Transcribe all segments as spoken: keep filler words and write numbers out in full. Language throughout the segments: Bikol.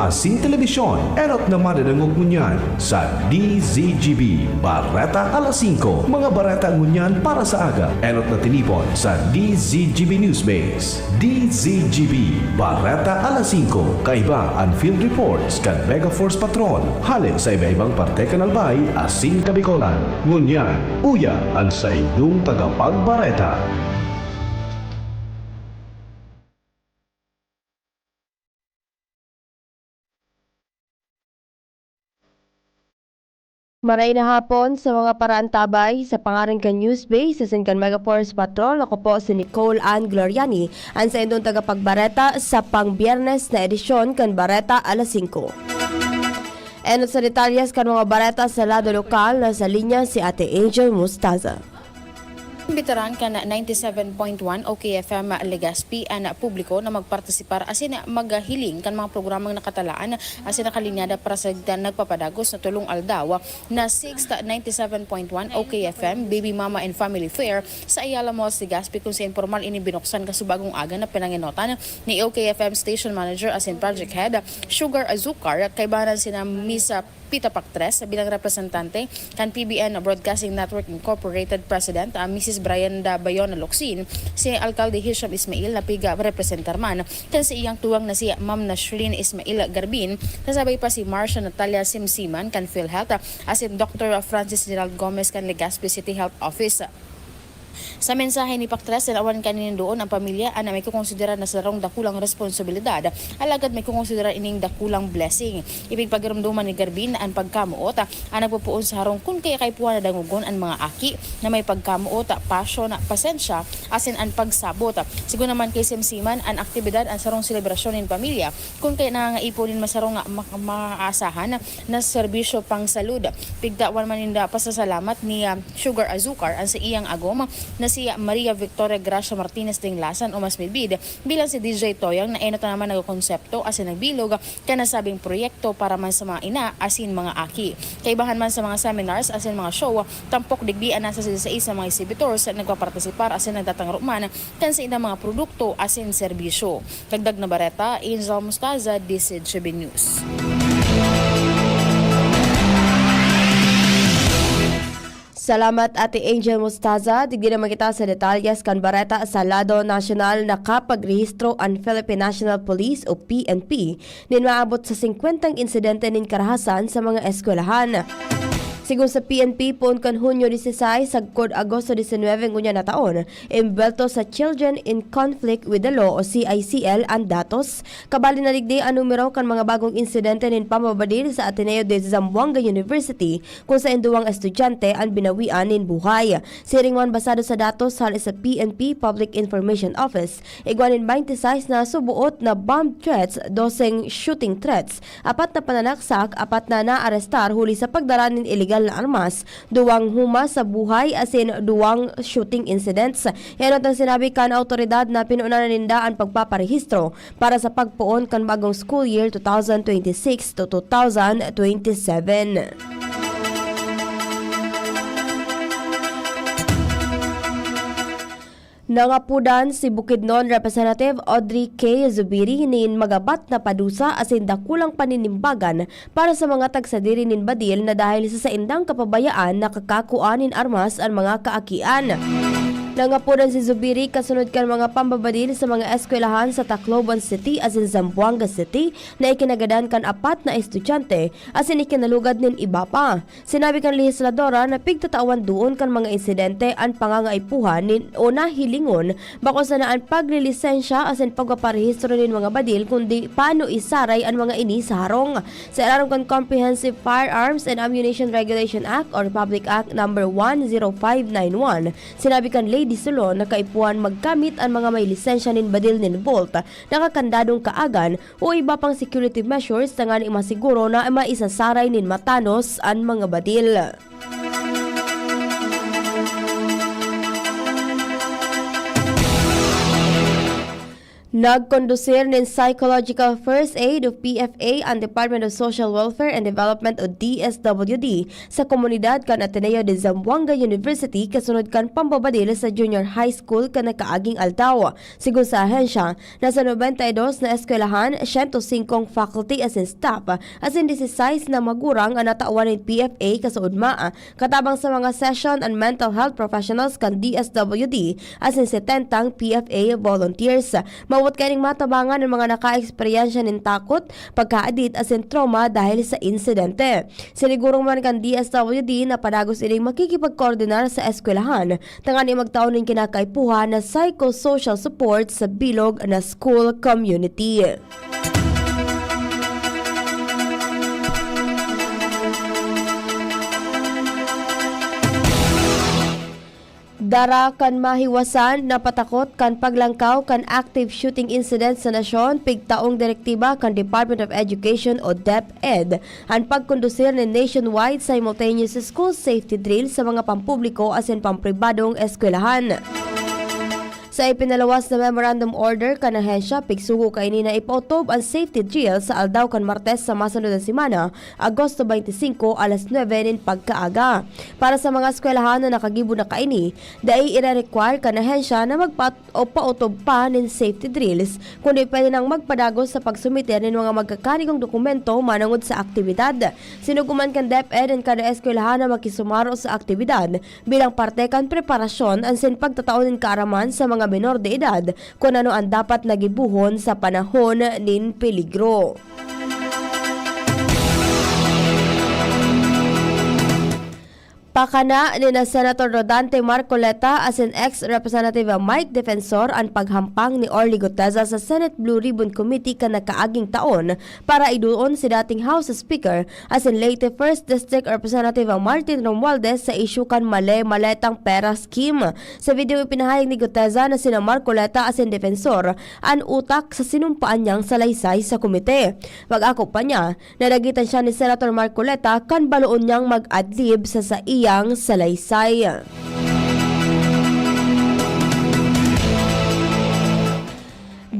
asin telebisyon. Enot na madadangog ngunyan sa D Z G B Bareta alas singko. Mga bareta ngunyan para sa aga. Enot na tinipon sa D Z G B Newsbase. D Z G B Bareta alas singko. Kaiba an field reports kan Mega Force Patrol hale sa iba-ibang parte kan Albay asin Kabicolan. Ngunyan, uya an saindong tagapagbareta. Maray na hapon sa mga paraantabay. Sa pangaran kan Newsbase asin kan Mega Force Patrol, ako po si Nicole Ann Gloriani, an saindong tagapagbareta sa pang-Biyernes na edisyon kan Bareta alas singko. Enot sa detalyes kan mga bareta sa lado lokal, nasa linya si Ate Angel Mostaza. Imbitaran kan ninety seven point one O K F M Legazpi an publiko na magpartisipar asin maghiling kan mga programang nakatalaan asin nakalinyada para sa nagpapadagos na tolong aldaw na sixth ninety seven point one O K F M Baby Mama and Family Fair sa Ayala Malls, Legazpi, kun sa impormal ini binuksan kasubagong aga na pinangenotan ni O K F M Station Manager asin Project Head Sugar Azucar, kaibahan sina Miss Pita Pactres bilang representante kan P B N Broadcasting Network Incorporated President, ah, Missus Brianda Bayona Locsin, si Alkalde Hisham Ismail na piga-representar man kan saiyang tugang na si Ma'am Nashreen Ismail Garbin, kasabay pa si Marcia Natalia Simsiman kan PhilHealth, ah, asin Doctor Francis Gerald Gomez kan Legazpi City Health Office. Sa mensahe ni Pactres, tinawan kan ninindoon ang pamilya an may kukonsiderar na sarong dakulang responsibilidad, alagad may kukonsiderar ining dakulang blessing. Ipigpagiromdoman ni Garbin an pagkamoot, ah, an nagpopoon sa harong kun kaya kaipuhan na dangogon an mga aki na may pagkamoot, ah, pasyon, ah, pasensya, asin an pagsabot. Sigon naman kay Simsiman, an aktibidad an sarong selebrasyon nin pamilya, kun kaya nangangaipo nin masarong, ah, ma-, maaasahan na serbisyo pangsalud. Pigtawan man ninda pasasalamat ni, ah, Sugar Azucar an saiyang agom na si Maria Victoria Gracia Martinez Dinglasan o mas midbid bilang si D J Toyang na enot na naman nagkonsepto asin nagbilog kan nasabing proyekto para man sa mga ina asin mga aki. Kaibahan man sa mga seminars asin mga show, tampok digdi an nasa seis sa mga exhibitors na nagpapartisipar asin nagtatangro man kan saindang mga produkto asin serbisyo. Dagdag na bareta, Angel Mostaza, D Z G B News. Salamat, Ate Angel Mostaza. Digdi naman kita sa detalyes kan bareta sa lado nasyonal. Nakapagrehistro an Philippine National Police o P N P nin maabot sa singkwentang insidente nin karahasan sa mga eskwelahan. Sigon sa P N P, poon kan Hunyo dieciséis sagkod Agosto diecinuebe ngunyan na taon, imbwelto sa Children in Conflict with the Law o C I C L an datos. Kabali na digdi an numero kan mga bagong insidente nin pambabadil sa Ateneo de Zamboanga University, kun saen duwang estudyante an binawian nin buhay. Siring man, basado sa datos hale sa P N P Public Information Office, igwa nin baynte sais na suboot na bomb threats, doseng shooting threats, apat na pananaksak, apat na naarestar huli sa pagdara nin ilegal na armas, duwang humas sa buhay asin duwang shooting incidents. Enot an sinabi kan awtoridad na pinuunanan ninda an pagpaparehistro para sa pagpoon kan bagong school year two thousand twenty-six to two thousand twenty-seven. Nangapodan si Bukidnon Representative Audrey K. Zubiri nin magabat na padusa asin dakulang paninimbagan para sa mga tagsadiri nin badil na dahil sa saindang kapabayaan na kakakua nin armas an mga kaakian. Nangapodan si Zubiri kasunod kan mga pambabadil sa mga eskwelahan sa Tacloban City asin Zamboanga City na ikinagadan kan apat na estudyante asin ikinalugad nin iba pa. Sinabi kan lehisladora na pigtatawan duon kan mga insidente an pangangaipuhan nin o nahilingon, bako sana an paglilisensya asin pagpaparehistro nin mga badil, kundi paano isaray an mga ini sa harong. Sa ilarom kan Comprehensive Firearms and Ammunition Regulation Act o Republic Act Number one zero five nine one, sinabi kan Lady Solon na kaipuhan magkamit an mga may lisensya nin badil nin Volt, nakakandadong kaagan o iba pang security measures tanganing masiguro na maisasaray nin matanos an mga badil. Nagkondusir nin psychological first aid o P F A an Department of Social Welfare and Development o D S W D sa komunidad kan Ateneo de Zamboanga University kasunod kan pambabadil sa junior high school kan nakaaging aldaw. Sigon sa ahensya, nasa nobenta y dos na eskwelahan, siyento singkong faculty asin staff, asin disisais na magurang an natawan nin P F A kasaudma, katabang sa mga session and mental health professionals kan D S W D asin setentang P F A volunteers. Maabot kaining matabangan an mga nakaeksperyensya nin takot, pagkaadit asin trauma dahil sa insidente. Siniguro man kan D S W D na padagos ining makikipagkoordinar sa eskwelahan tanganing magtao nin kinakaipuhan na psychosocial support sa bilog na school community. Dara kan mahiwasan na patakot kan paglangkaw kan active shooting incident sa nasyon, pigtaong direktiba kan Department of Education o DepEd an pagkondusir nin nationwide simultaneous school safety drill sa mga pampubliko asin pampribadong eskwelahan. Sa ipinaluwas na memorandum order kan ahensya, pigsugo kaini na ipautob an safety drill sa aldaw kan Martes sa masunod na semana, Agosto twenty-five, alas nuebe nin pagkaaga. Para sa mga eskwelahan na nakagibo na kaini, dai ire-require kan ahensya na magpa- o pautob pa nin safety drills, kundi pwede nang magpadagos sa pagsumiter nin mga magkakanigong dokumento manongod sa aktibidad. Sinugo man kan DepEd an kada eskwelahan na makisumaro sa aktibidad bilang parte kan preparasyon asin pagtatao nin kaaraman sa mga menor de edad kun ano an dapat na gibohon sa panahon nin peligro. Pakana ni na Senator Rodante Marcoleta asin ex-Representative Mike Defensor an paghampang ni Orly Guteza sa Senate Blue Ribbon Committee kan nakaaging taon para iduon si dating House Speaker asin Leyte First District Representative Martin Romualdez sa isyu kan male-maletang pera scheme. Sa video, ipinahayag ni Guteza na sina Marcoleta asin Defensor an utak sa sinumpaan niyang salaysay sa komite. Pag-ako pa niya, nadagitan siya ni Senator Marcoleta kan baloon niyang mag-adlib sa saiyang salaysay.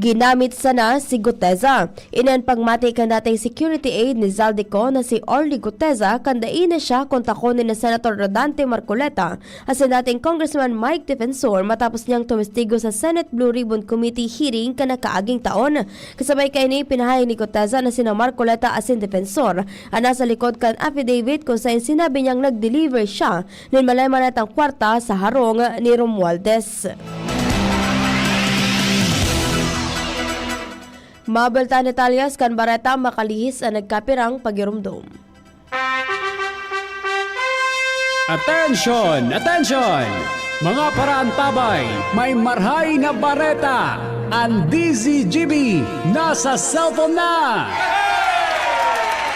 Ginamit sana si Guteza. Ini an pagmati kan dating security aide ni Zaldy Co na si Orly Guteza kan dai na siya kontakon ni na Senator Rodante Marcoleta asin dating Congressman Mike Defensor matapos niyang tumistigo sa Senate Blue Ribbon Committee hearing kan nakaaging taon. Kasabay kaini, pinahayag ni Guteza na sina Marcoleta asin Defensor an nasa likod kan affidavit kun saen sinabi niyang nag-deliver siya nin male-maletang kwarta sa harong ni Romualdez. Mabultahan detalyes kan bareta makalihis an nagkapirang pagiromdom. Atensyon! Atensyon! Mga paraantabay, may marhay na bareta! An D Z G B nasa cellphone na!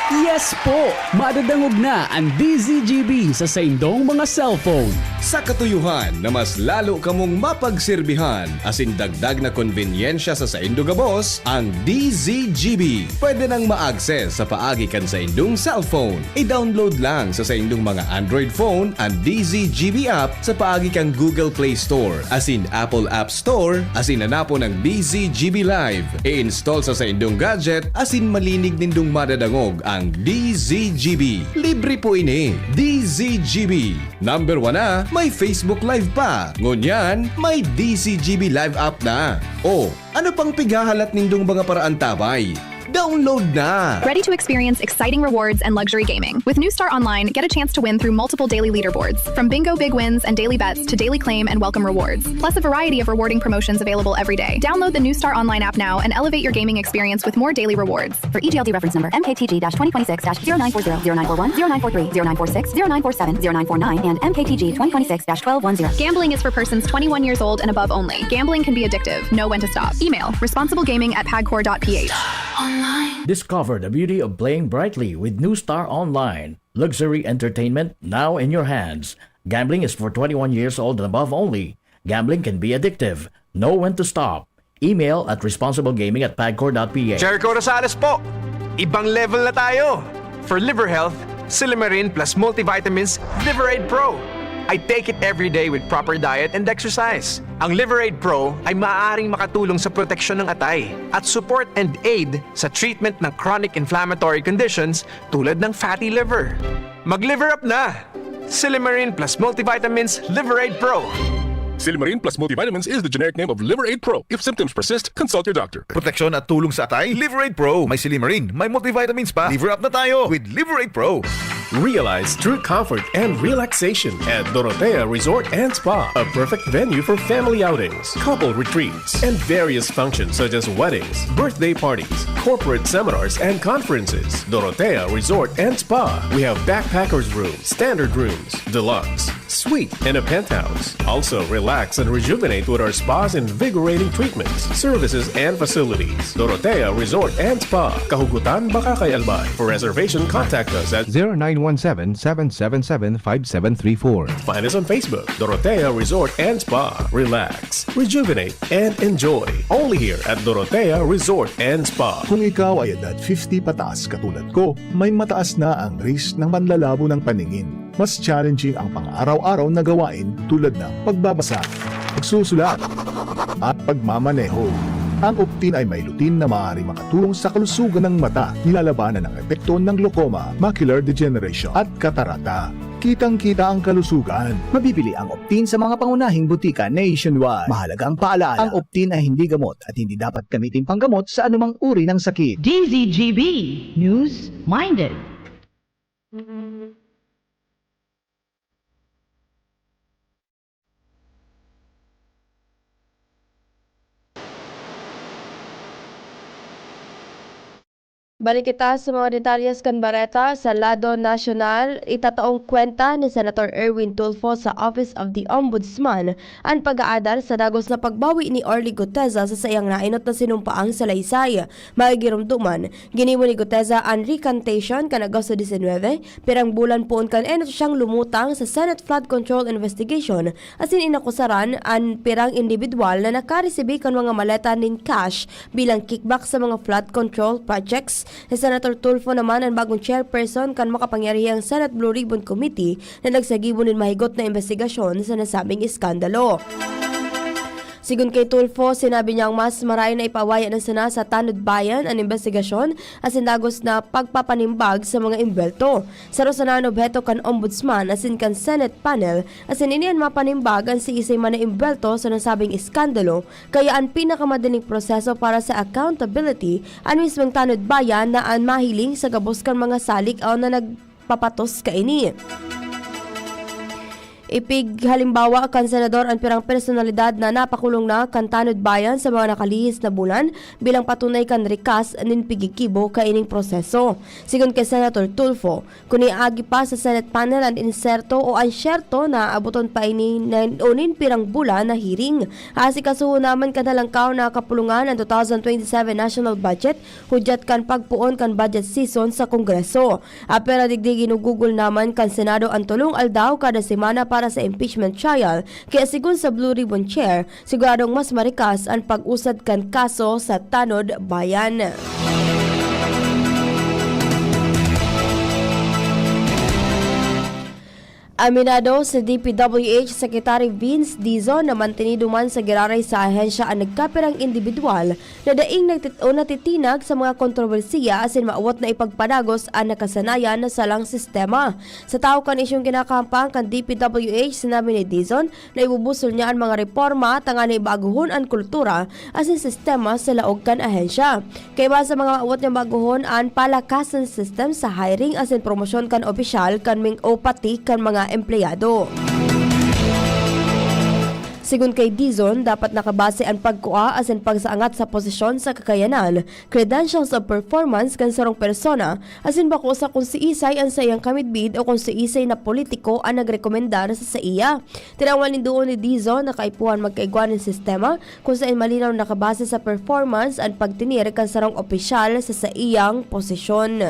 Yes po! Madadangog na an D Z G B sa saindong mga cellphone. Sa katuyohan na mas lalo kamong mapagserbihan asin dagdag na konbenyensya sa saindo gabos, ang D Z G B pwede nang ma-access sa paagi kan saindong cellphone. I-download lang sa saindong mga Android phone an D Z G B app sa paagi kan Google Play Store asin Apple App Store, asin hanapon ang D Z G B Live. I-install sa saindong gadget asin malinig nindong madadangog ang D Z G B. Libre po ini. D Z G B. Number one na, may Facebook Live pa. Ngunyan, may D Z G B Live app na. O, ano pang pighahalat nindong mga paraantabay? Download na! Ready to experience exciting rewards and luxury gaming? With New Star Online, get a chance to win through multiple daily leaderboards, from bingo big wins and daily bets to daily claim and welcome rewards, plus a variety of rewarding promotions available every day. Download the New Star Online app now and elevate your gaming experience with more daily rewards. For E G L D reference number, M K T G dash twenty twenty-six dash zero nine four zero, zero nine four one, zero nine four three, zero nine four six, zero nine four seven, zero nine four nine, and M K T G twenty twenty-six dash twelve one zero. Gambling is for persons twenty-one years old and above only. Gambling can be addictive. Know when to stop. Email, responsiblegaming at pagcor dot p h. Discover the beauty of playing brightly with New Star Online. Luxury entertainment now in your hands. Gambling is for twenty-one years old and above only. Gambling can be addictive. Know when to stop. Email at responsiblegaming at pagcor dot p h. Jericho Rosales po! Ibang level na tayo! For liver health, silymarin plus multivitamins, Liver Aid Pro. I take it every day with proper diet and exercise. Ang Liver Aid Pro ay maaaring makatulong sa proteksyon ng atay at support and aid sa treatment ng chronic inflammatory conditions tulad ng fatty liver. Mag-liver up na! Silymarin plus multivitamins Liver Aid Pro. Silymarin plus multivitamins is the generic name of Liver Aid Pro. If symptoms persist, consult your doctor. Proteksyon at tulong sa atay, Liver Aid Pro. May silymarin, may multivitamins pa. Liver up na tayo with Liver Aid Pro. Realize true comfort and relaxation at Dorotea Resort and Spa, a perfect venue for family outings, couple retreats, and various functions such as weddings, birthday parties, corporate seminars, and conferences. Dorotea Resort and Spa. We have backpackers room, standard rooms, deluxe, suite, and a penthouse. Also, relax and rejuvenate with our spa's invigorating treatments, services, and facilities. Dorotea Resort and Spa, Kahugutan, Bacacay, Albay. For reservation, contact us at zero nine one seven, seven seven seven, five seven three four. Find us on Facebook, Dorotea Resort and Spa. Relax, rejuvenate, and enjoy. Only here at Dorotea Resort and Spa. Kung ikaw ay edad fifty pataas katulad ko, may mataas na ang risk ng panlalabo ng paningin. Mas challenging ang pang-araw-araw na gawain tulad ng pagbabasa, pagsusulat, at pagmamaneho. Ang Optin ay may lutein na maaaring makatulong sa kalusugan ng mata, nilalabanan ang epekto ng glaucoma, macular degeneration, at katarata. Kitang-kita ang kalusugan. Mabibili ang Optin sa mga pangunahing butika nationwide. Mahalagang paalala, ang Optin ay hindi gamot at hindi dapat gamitin panggamot sa anumang uri ng sakit. D Z G B News Minded. Balik kita sa mga detalyes kan bareta. Sa lado nasyonal, itataong kwenta ni Senator Erwin Tulfo sa Office of the Ombudsman an pag-aadal sa dagos na pagbawi ni Orly Guteza sa saiyang naenot na sinumpaang salaysay. Magigiromdoman, ginibo ni Guteza an recantation kan Agosto disinwebe, pirang bulan poon kan enot siyang lumutang sa Senate Flood Control Investigation, asin inakusaran an pirang indibidwal na nakaresibi kan mga maleta nin cash bilang kickback sa mga flood control projects. Si Senator Tulfo naman an bagong chairperson kan makapangyarihang Senate Blue Ribbon Committee na nagsagibo nin mahigot na imbestigasyon sa nasabing iskandalo. Sigon kay Tulfo, sinabi niyang mas marayo na ipawaya na sana sa Tanod Bayan an imbestigasyon asin dagos na pagpapanimbag sa mga imbwelto. Saro sana an obheto kan Ombudsman asin kan Senate panel, asin ini an mapanimbag an siisay man na imbwelto sa nasabing iskandalo, kaya an pinakamadaling proseso para sa accountability an mismong Tanod Bayan na an mahiling sa gabos kan mga salik o na nagpapatos kaini. Ipighalimbawa kan senador an pirang personalidad na napakulong na kan Tanod Bayan sa mga nakalihis na bulan bilang patunay kan rikas nin piggigibo kaining proseso. Sigon kay Senator Tulfo, kun iagi pa sa Senate panel an inserto o an siyerto na abuton pa ini nin, o nin pirang bulan na hearing. Asikasuhon naman kan halangkaw na kapulungan an two thousand twenty-seven national budget, hudyat kan pagpoon kan budget season sa Kongreso. Ah, pero digdi ginugugol naman kan Senado an tolong aldaw kada semana para sa impeachment trial, kaya sigon sa Blue Ribbon Chair, siguradong mas marikas an pag-usad kan kaso sa Tanod Bayan. Aminado si D P W H Secretary Vince Dizon na mantinido man sa giraray sa ahensya an nagkapirang indibidwal na daing nagtit-, o natitinag sa mga kontrobersiya asin maawot na ipagpadagos an nakasanayan na salang sistema. Sa tawo kan isyong kinakahampang kan D P W H, sinabi ni Dizon na ibubusol niya an mga reporma tanganing baguhon an kultura asin sistema sa laog kan ahensya. Kaiba sa mga maawot niyang baguhon an palakasan system sa hiring asin promosyon kan opisyal kan ming o pati kan mga empleyado. Sigon kay Dizon, dapat nakabase an pagkua asin pagsaangat sa posisyon sa kakayanan, credentials o performance kan sarong persona, asin bako sa kung siisay an saiyang kamidbid o kung siisay na politiko an nagrekomendar sa saiya. Tinawan nin duon ni Dizon na kaipuhan magkaigwa nin sistema kung saen malinaw na nakabase sa performance an pagtinir kan sarong opisyal sa saiyang posisyon.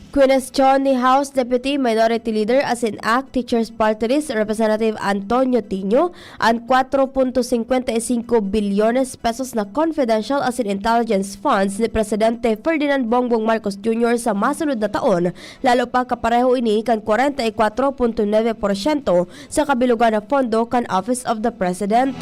Kwinestiyon ni House Deputy Minority Leader asin ACT Teachers Party List Representative Antonio Tinio an kwatro punto singkwenta y singko bilyones pesos na confidential asin intelligence funds ni Presidente Ferdinand Bongbong Marcos Junior sa masunod na taon, lalo pa kapareho ini kan kwarenta y kwatro punto nuebe porsyento sa kabilugan na pondo kan Office of the President.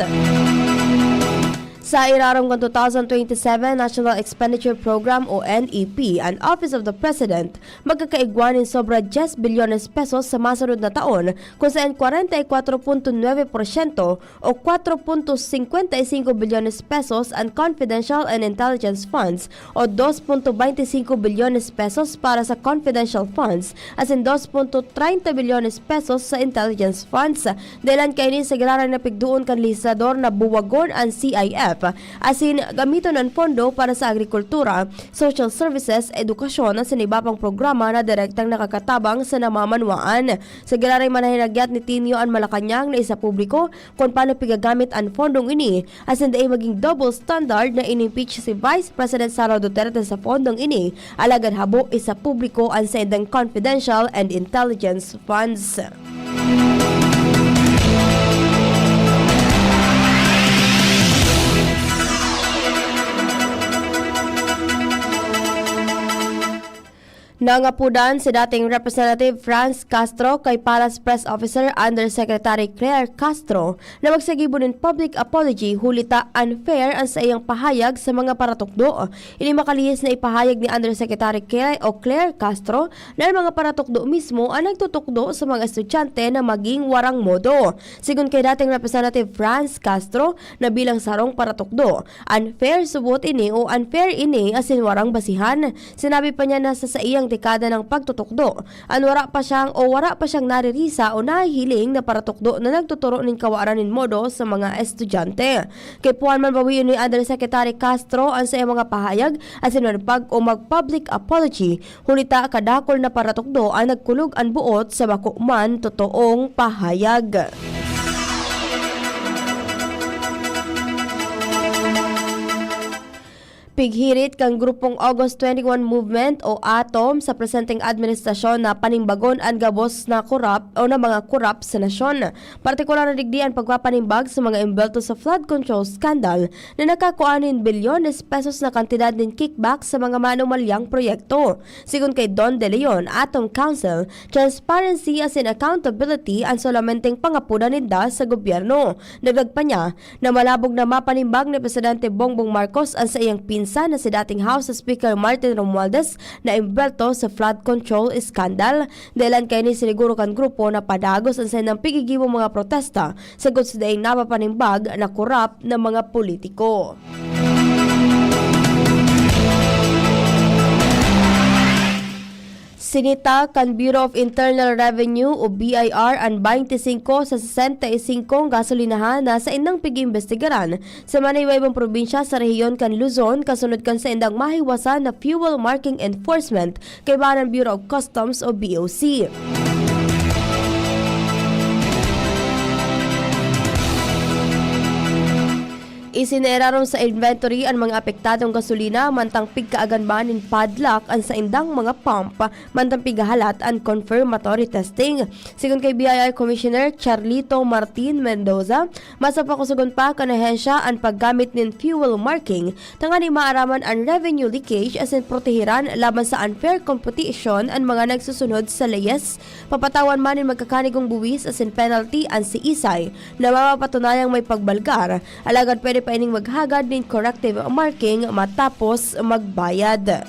Sa irarom kan two thousand twenty-seven National Expenditure Program o N E P, an Office of the President magkakaigwa nin sobra diyes bilyones pesos sa masunod na taon, kun saen kwarenta y kwatro punto nuebe porsyento o kwatro punto singkwenta y singko bilyones pesos an confidential and intelligence funds o dos punto baynte singko bilyones pesos para sa confidential funds asin dos punto traynta bilyones pesos sa intelligence funds. Dahelan kaini sa giraray na pigdoon kan lehislador na buwagon an C I F asin gamiton an pondo para sa agrikultura, social services, edukasyon asin iba pang programa na direktang nakakatabang sa namamanwaan. Sa giraray man na hinagyat ni Tinio an Malacañang na isapubliko kun paano pigagamit an pondong ini asin dai magin double standard na in-impeach si Vice President Sara Duterte sa pondong ini, alagad habo isapubliko an saindang confidential and intelligence funds. Nangapodan si dating Representative Franz Castro kay Palace Press Officer Undersecretary Claire Castro na magsagibo nin public apology huli ta unfair an saiyang pahayag sa mga paratukdo. Ini makalihis na ipahayag ni Undersecretary Claire o Claire Castro na an mga paratukdo mismo an nagtutukdo sa mga estudyante na maging warang modo. Sigon kay dating Representative Franz Castro na bilang sarong paratukdo, unfair subot ini o unfair ini asin warang basihan. Sinabi pa niya na sa saiyang dekada ng pagtutukdo, an wara pa siyang o wara pa siyang naririsa o nahihiling na paratukdo na nagtuturo nin kawaran nin modo sa mga estudyante. Kaipuhan man bawion ni Undersecretary Castro an saiyang mga pahayag asin manpag o mag-public apology, huli ta kadakul na paratukdo an nagkulog an buot sa bako man totoong pahayag. Pighirit kan grupong August twenty-one Movement o ATOM sa presenteng administrasyon na panimbagon an gabos na korap o na mga korap sa nasyon. Partikular na digdi an pagpapanimbag sa mga embwelto sa flood control scandal na nakakua nin bilyones pesos na kantidad nin kickback sa mga manumalyang proyekto. Sigon kay Don De Leon, ATOM Counsel, transparency asin accountability an solamenteng pangapodan ninda sa gobyerno. Dagdag pa niya, na malabog na mapanimbag ni Presidente Bongbong Marcos an saiyang pinsan na si dating House Speaker Martin Romualdez na embwelto sa flood control scandal. Dahelan kaini siniguro kan grupo na padagos an saindang pigigibong mga protesta sagkod sa daing napapanimbag na korap na mga politiko. Sinita kan Bureau of Internal Revenue o B I R an baynte singko sa sesenta y singkong gasolinahan na saindang pig-iimbestigaran sa manaywaybang probinsya sa rehiyon kan Luzon, kasunod kan saindang mahiwasan na fuel marking enforcement kaiba kan Bureau of Customs o B O C. Isinerarom sa inventory an mga apektadong gasolina, mantang pigkaagan man nin padlock an saindang mga pump, mantang pigahalat an confirmatory testing. Sigon kay B I R Commissioner Charlito Martin Mendoza, mas pakusogon pa kan ahensya an paggamit nin fuel marking tanganing maaraman an revenue leakage asin protehiran laban sa unfair competition an mga nagsusunod sa leyes. Papatawan man nin magkakanigong buwis asin penalty an siisay na mapapatunayang may pagbalgar, alagad pwede pa ining maghagad nin corrective marking matapos magbayad.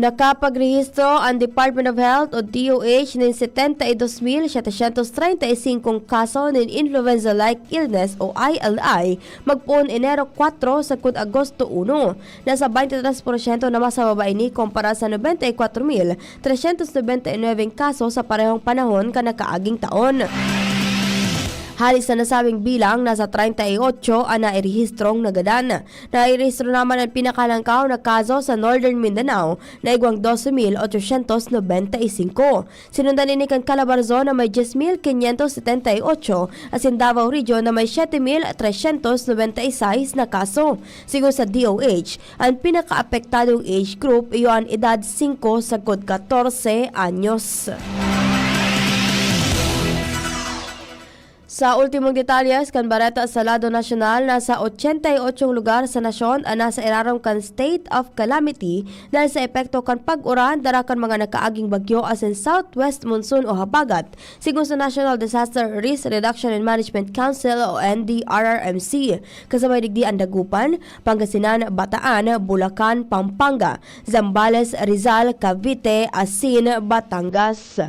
Nakapagrehistro an Department of Health o D O H nin setenta y dos mil setecientos treinta y cinco kaso nin influenza-like illness o I L I magpoon Enero kwatro sagkod Agosto uno. Nasa baynte tres porsyento na mas mababa ini kumpara sa nobenta y kwatro mil tresyentos nobenta y nuebe kaso sa parehong panahon kan nakaaging taon. Hali sa nasabing bilang, nasa treinta y ocho an nairehistrong nagadan. Nairehistro naman an pinakalangkaw na kaso sa Northern Mindanao na igwang doce mil ochocientos nobenta y cinco. Sinundan ini kan Calabarzon na may dies mil quinientos setenta y ocho asin Davao Region na may siete mil trescientos nobenta y seis na kaso. Sigon sa D O H, an pinakaapektadong age group iyo an edad singko sagkod katorse anyos. Sa ultimong detalyes kan bareta sa lado nasyonal, nasa ochenta y ocho lugar sa nasyon an nasa irarom kan state of calamity dahil sa epekto kan pag-uran dara kan mga nakaaging bagyo asin southwest monsoon o habagat, sigon sa National Disaster Risk Reduction and Management Council o N D R R M C. Kasabay digdi an Dagupan, Pangasinan, Bataan, Bulacan, Pampanga, Zambales, Rizal, Cavite, asin Batangas.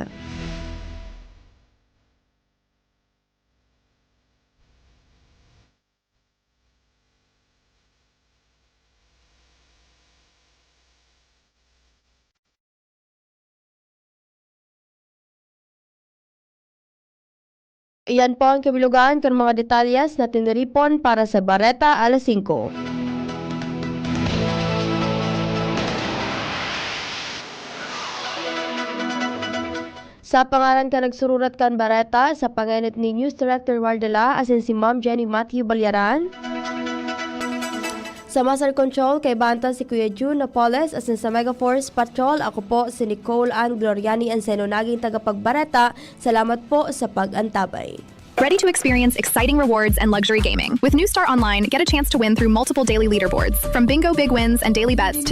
Iyan po ang kabilugan kan mga detalyes na tiniripon para sa Bareta Alas Singko. Sa pangaran kan nagsururat kan bareta, sa pangenot ni News Director Wardela asin si Ma'am Jenny Matthew Balyaran. Sa Master Control, kaiba ta si Kuya Jun Napoles, asin sa Mega Force Patrol, ako po si Nicole Ann Gloriani Anseno, naging tagapagbareta. Salamat po sa pag-antabay. Ready to experience exciting rewards and luxury gaming? With New Star Online, get a chance to win through multiple daily leaderboards, from bingo big wins and daily bets